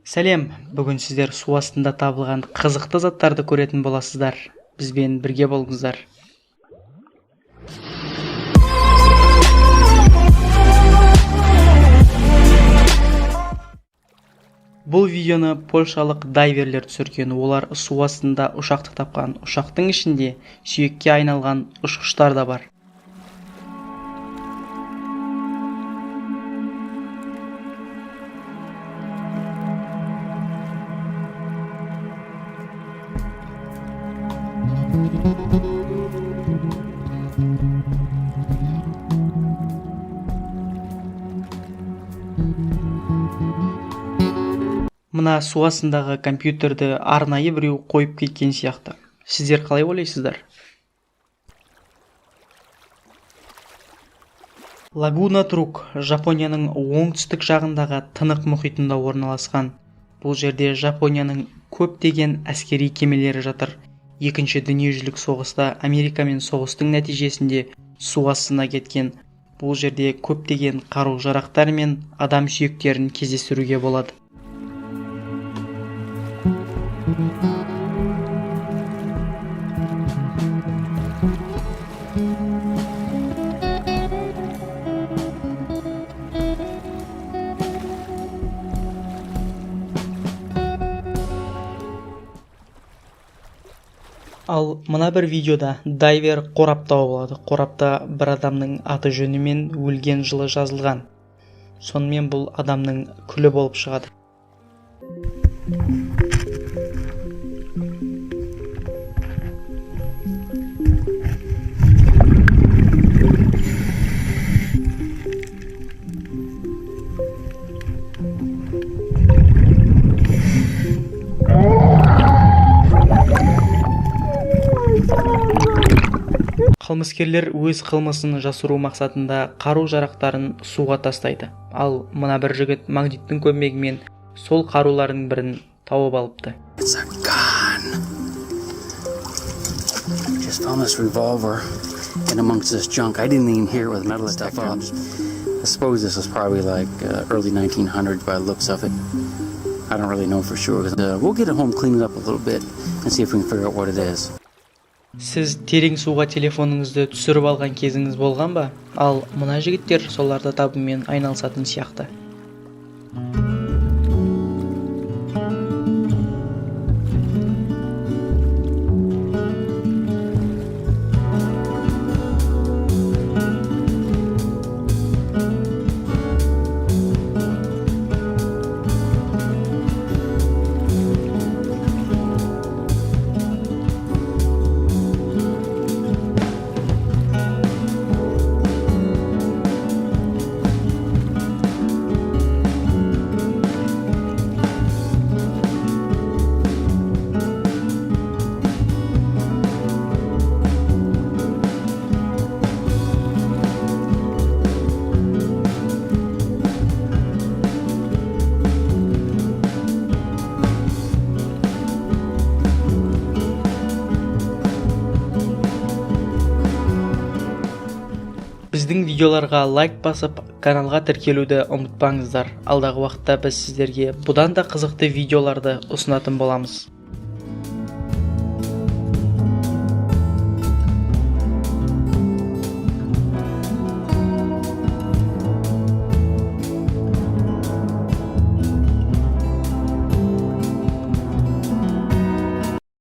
Сәлем! Бүгін сіздер су астында табылған қызықты заттарды көретін боласыздар. Бізбен бірге болыңыздар. Бұл видеоны польшалық дайверлер түсірген. Олар су астында ұшақты тапқан. Ұшақтың ішінде сүйекке айналған ұшқыштар да бар. Мына су астындағы компьютерді арнайы біреу қойып кеткен сияқты. Сіздер қалай ойлайсыздар? Лагуна Трук Жапонияның оңтүстік жағындағы Тынық мұхитында орналасқан. Бұл жерде Жапонияның көптеген әскери кемелері жатыр. Екінші дүниежүзілік соғыста Америкамен соғыстың нәтижесінде су астына кеткен. Бұл жерде көптеген қару-жарақтар мен адам сүйектерін кездестіруге болады. Ал мына бір видеода дайвер қорап тауып алады. Қорапта бір адамның аты жөні мен өлген жылы жазылған. Сонымен бұл адамның күлі болып шығады. Қылмыскерлер өз қылмысын жасыру мақсатында қару-жарақтарын суға тастайды. Ал мына бір жігіт магниттің көмегімен сол қарулардың бірін тауып алыпты. It's a gun. Just found this revolver in amongst this junk. I didn't even hear it with metal stuff up. I suppose this was probably like early 1900s by the looks of it. I don't really know for sure. We'll get it home, clean it up a little bit, and see if we can figure out what it is. Сіз терең суға телефоныңызды түсіріп алған кезіңіз болған ба? Ал мына жігіттер соларды табумен айналысатын сияқты. Біздің видеоларға лайк басып, каналға тіркелуді ұмытпаңыздар. Алдағы уақытта біз сіздерге бұдан да қызықты видеоларды ұсынатын боламыз.